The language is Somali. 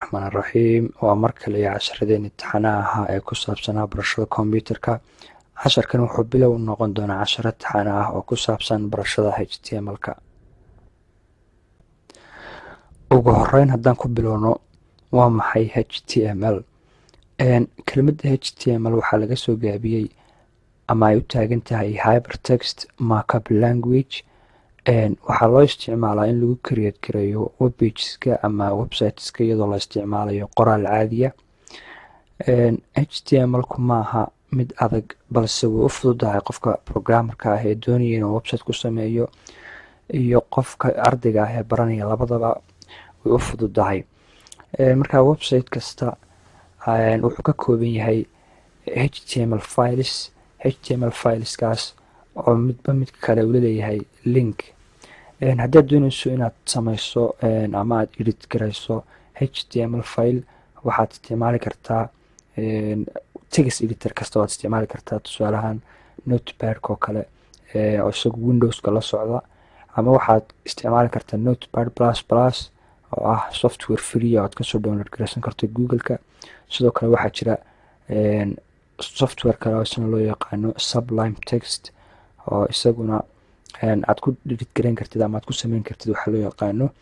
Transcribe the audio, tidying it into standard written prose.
Raxmaan raxiim. Waa mar kale iyo casharadeen imtixaanaha ahaa ee ku saabsanaa barashada kombyuterka. Casharkan wuxuu bilow noqon doonaa casharo taxane ah oo ku saabsan barashada HTML-ka. Ugu horeyn, haddaan ku bilowno, waa maxay HTML? Kelmadda HTML waxaa laga soo gaabiyey ama ay u taagan tahay Hypertext Markup Language. Waxaa loo isticmaalaa in lagu create gareeyo webpageska ama websiteska iyadoo la isticmaalayo qoraal caadiya. HTML-ku maaha mid adag, balse way u fududahay qofka programmerka ah ee doonaya inuu website ku sameeyo iyo qofka ardayga ah ee baranaya, labadaba way u fududahay. Marka website kasta wuxuu ka kooban yahay HTML files, HTML fileskaas oo midba midka kale uu laleeyahay link. Haddaad dooneyso inaad sameyso ama aad edit garayso HTML file, waxaad isticmaali kartaa text editor kasta waad isticmaali kartaa, tusaalahaan Notepadka oo kale oo isagu Windowska la socda, ama waxaad isticmaali kartaa Notepad++ oo ah software free oo aad kasoo download garaysan karto Google-ka. Sidoo kale waxaa jira software kale oo isna loo yaqaano Sublime Text oo isaguna aad ku edit garayn kartid ama aad ku sameyn kartid waxaa loo yaqaano